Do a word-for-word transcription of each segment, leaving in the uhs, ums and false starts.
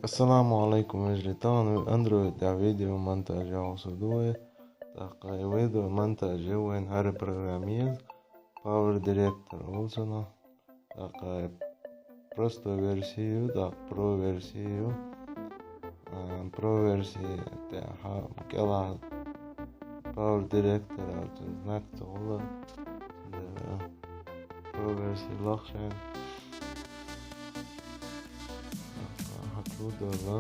Ассаламу алейкум, вежарий. Тахан Android-д видео монтаж йоагӀа со дуе. ТӀаккха и видео монтаж я вайна хӀара программа еза. Power Director оал цунах. ТӀаккха простой версия я, тӀаккха Pro версия я. А, Pro версия тӀехьа кӀелахь Power Director аьлча знак ца хул. Дера Pro версия лахча. ТӀаккха хьачу дала.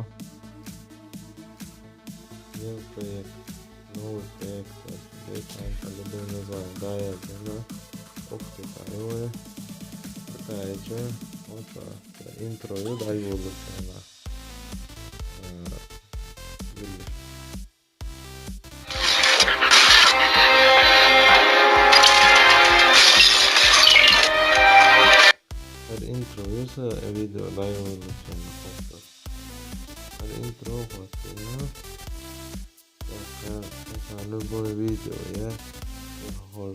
New проект, новый проект, декан, по любым названиям, да, я знаю. Ох ты, поёвая. Такая же, вот, а, интро, и дай волосы она. Э, видишь. ХӀара интро я са, э, видео дай волосы она. ХӀара интро хӀоттийна. ТӀаккха, тӀаккха любое видео я, я хожу.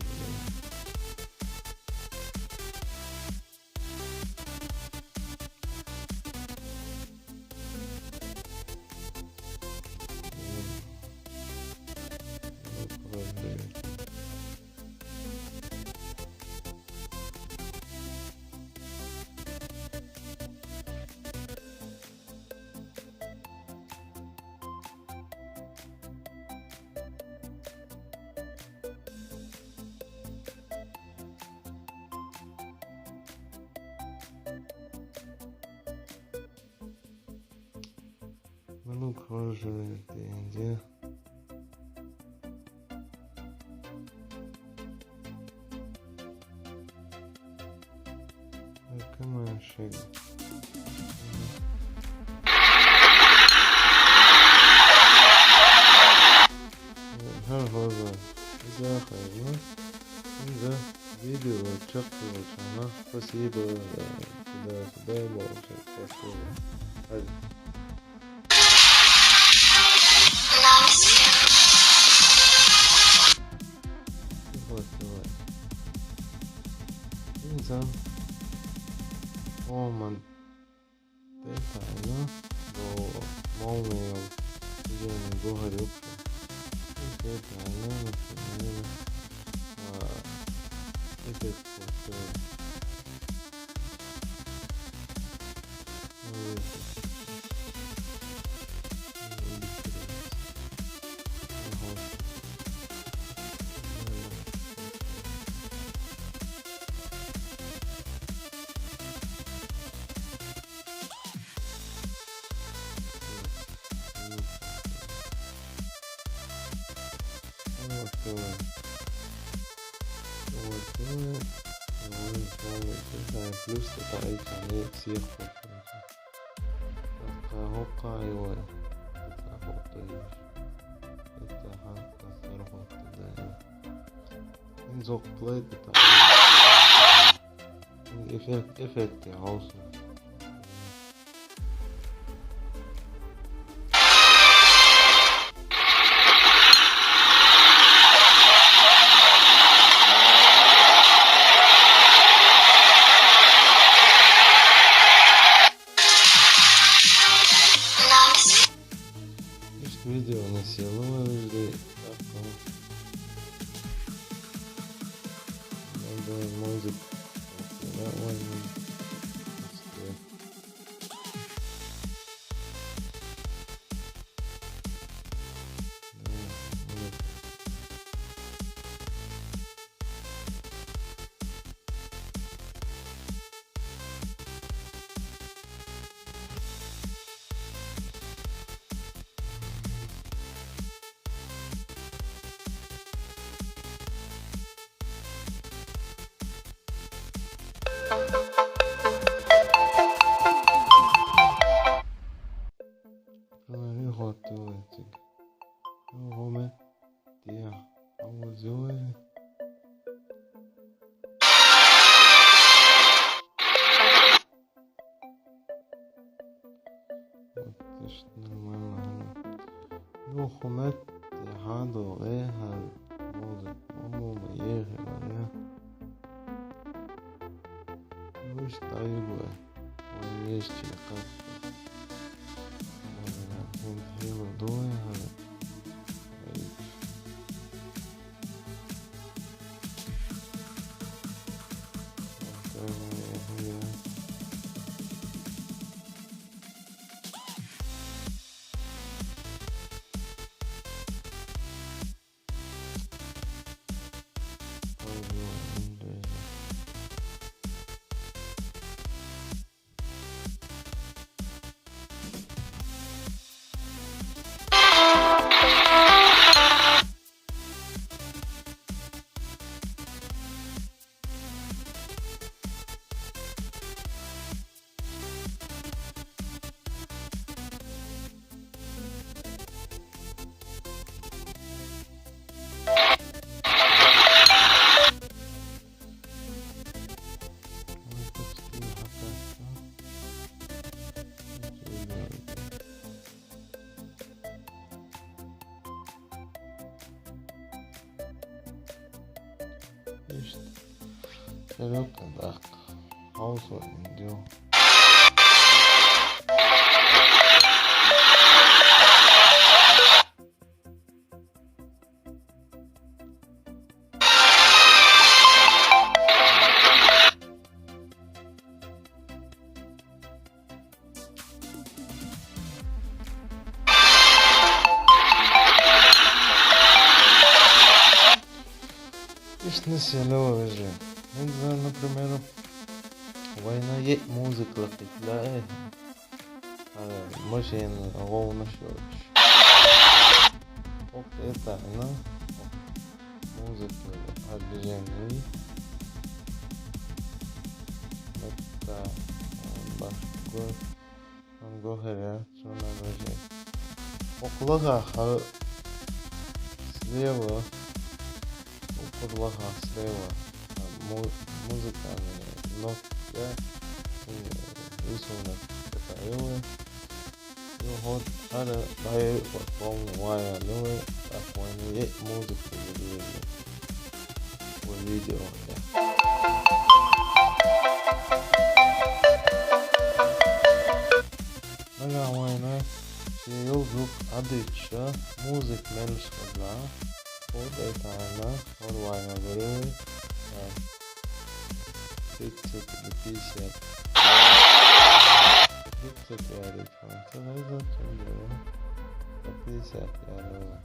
Ну, хорошо, это иди. Come on, shit. ХӀа, хӀа, хӀа. Иза хайна. Иза видео чакхвалча хана. Спасибо. Да, да, да, спасибо. Хай. Хватило. Иза. О, ман. Тетайна. До молния. Уже не говорю. Тетайна, например. А, это просто. Вот, э, вот, э, вот, э, плюс это эти, они всех подписываются. Хока, хока, айва. Хока, хока, айва. Это ха, хока, хока, да. Ин зок плей, это. Эффект, эффект, я хаос. Видео на село или так, ну. Надо музыку. Нормально. Ой, не готовится. Ого, мэ. Тия. А вот зои. Вот, значит, нормально. Ну, хумет, я гадал, э, га-, может, по-моему, ехали, я. Ну, и стою, бля. Он есть, как. Yellow doing. Ишт. Тарелка, так. Хаос вот, идём. Ишт нисъялла вежарий. ХӀинца, например, вайна е музыка лакхить лаьа. Э, машина гӀовнаш йолчу. ХӀокху тӀе а таӀийна, музыка, хӀара движение. Метта, башха го, гохера, цунна вежарий. ХӀокху лахахь слева, укхур лахахь слева, му-, музыкальный нотка, э, рисунок такой. Ю хӀо-, хӀара дӀайо, вот, полный ваян ю, тӀаккха вайна е музыка деза веза. Вай видео. Нагахь вайна шен йолу звук Ӏадуьйцуша, музыка меллаш хилла, хӀокху тӀе а таӀийна, хӀора вайна лур ву вай, а, тридцать или пятьдесят. Тридцать яра. Ца хеза, цундела пятьдесят яра.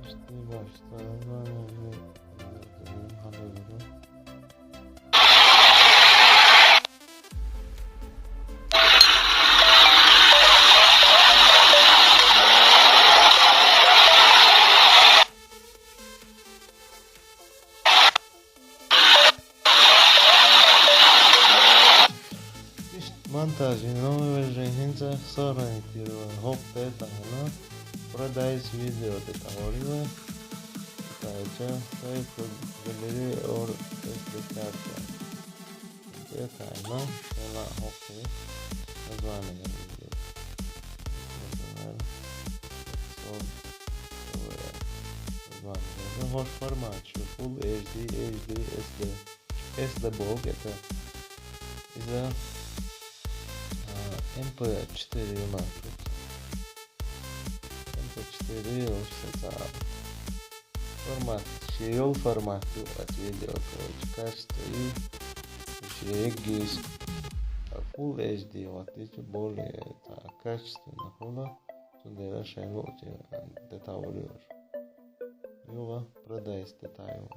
Иштта баш, ца хеза, Иштта монтаж йина вежарий, хӀинца сохранить йира вай хӀокху тӀе а таӀийна, продайс видео тӀе тӀаьхьара вай. Кхеча, save to gallery or S D card. ТӀе а таӀийна, хӀинца хӀокху название. Название. ХӀокху формат ю Full H D, H D, S D. С Д боху это. Иза, а, М П четыре ю ма тут. М П четыре ю, что это формат. Шен йолу формат ю, это видео, короче, качество и шен еггийс. А Full H D, вот эти более, это, качественно хула. Цундела шайн луъучу деталь ю. Юха, продайс деталь ю.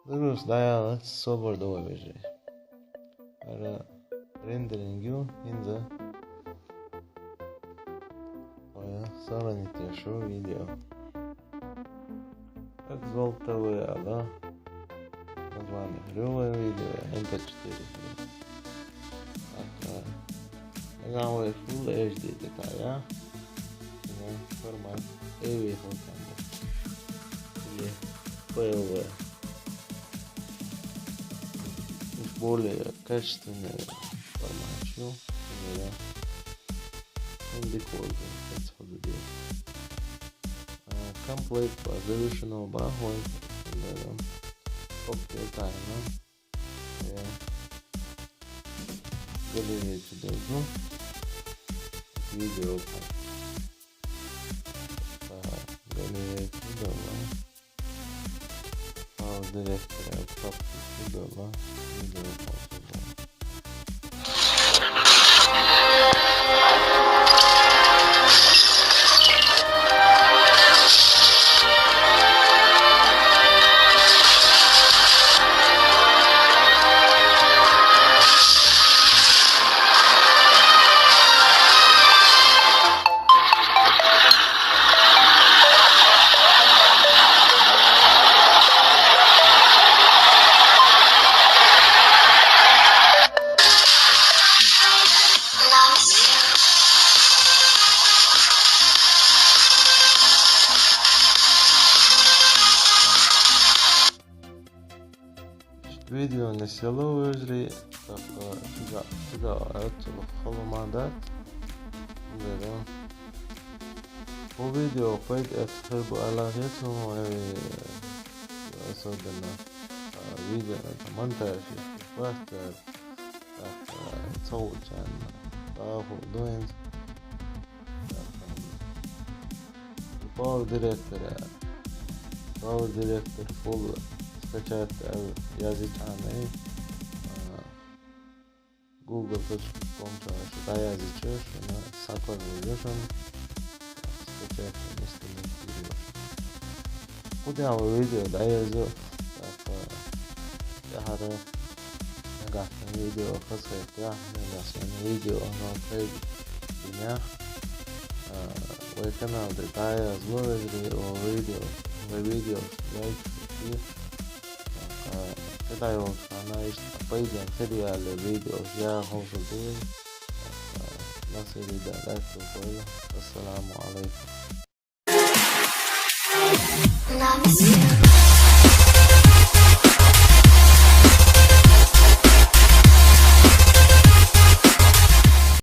Загруз дӀаяла, собар ду вай вежарий. ХӀара рендеринг ю, хӀинца. Ой, сохранить йо шу видео. Как золото выяла. Название. Рюлэ видео, М П четыре. Так, а. Нагахь вай Full H D деталь, а? Ну, формат. Эй, выехал там. Или П Л В. Уж более качественный формат, чё? Да. Он деколька, как сходу делать. А, комплект по завершенному баху, да, да. Окей, тайна. Э. галерее чу дерза видео. ТӀаккха галерее чу дерза. Файл директоре папка чу дерза. Видео папка. Видео нисъелла, вежарий, тӀаккха чӀоагӀа, чӀоагӀа оццул хала ма дац. Дера. Хьо видео пайда эцна хир бу аьлла хеташ, хьо, э, особенно, а, видео, это монтаж, если хвастать, тӀаккха ца хуучарна дӀахо ду хӀинца. Файл директоре. Файл директор фул скачать аьлла язъяьй хьона, а, google точка com чу шу дӀаязйича, шуна схьакхоачаргья шуна. Скачать нисдалийта йиш я. Кху тӀехьа вай видео дӀаерза, тӀаккха тӀехьара нагахь санна видео хазахетахь, нагахь санна видео хьона пайда бинехь, а, вай канал тӀа дӀаязло, вежарий, вай видео, вай видео лайк ете. ТӀаккха кхидӀа йолчу хенахь иштта пайденна хир ю аьлла видео я хьовсур ду вай. ТӀаккха массеран а лайк доккхойла. Ассаламу Ӏалайкум.